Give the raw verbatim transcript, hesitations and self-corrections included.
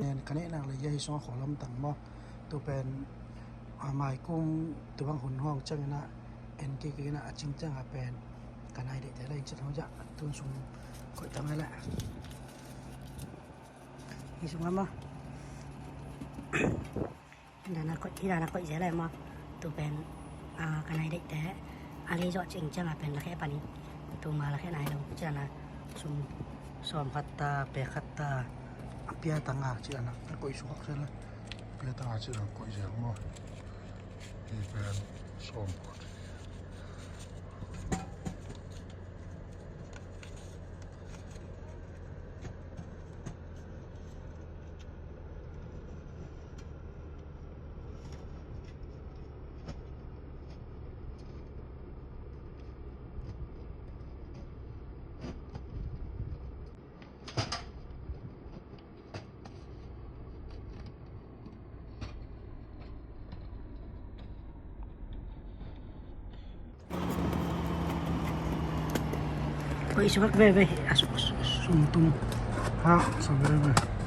Pen ka neih nak le ya hi sungah khualom tang maw. Tu pen, a, maikum tu bang hun hong ciangin ah en kik in ah a cing ciangah pen ka nai deihte la in ciat hong ciah tun sung koih tang le. Hi sungah maw. Hi dan a koih, hi dan a koih zel lai maw. Tu pen, a, ka nai deihte a lei zawh cing ciangah pen lakhia panin. Tu ma lakhia nai lo. Cian a sum sawm khat ta, pek khat ta, a pia tanga cian a koih suk khat zel lai. Pia tanga cian a koih zel maw. Hi pen sawm khat. Koih suk veve, a sum tung. Ha, sum veve.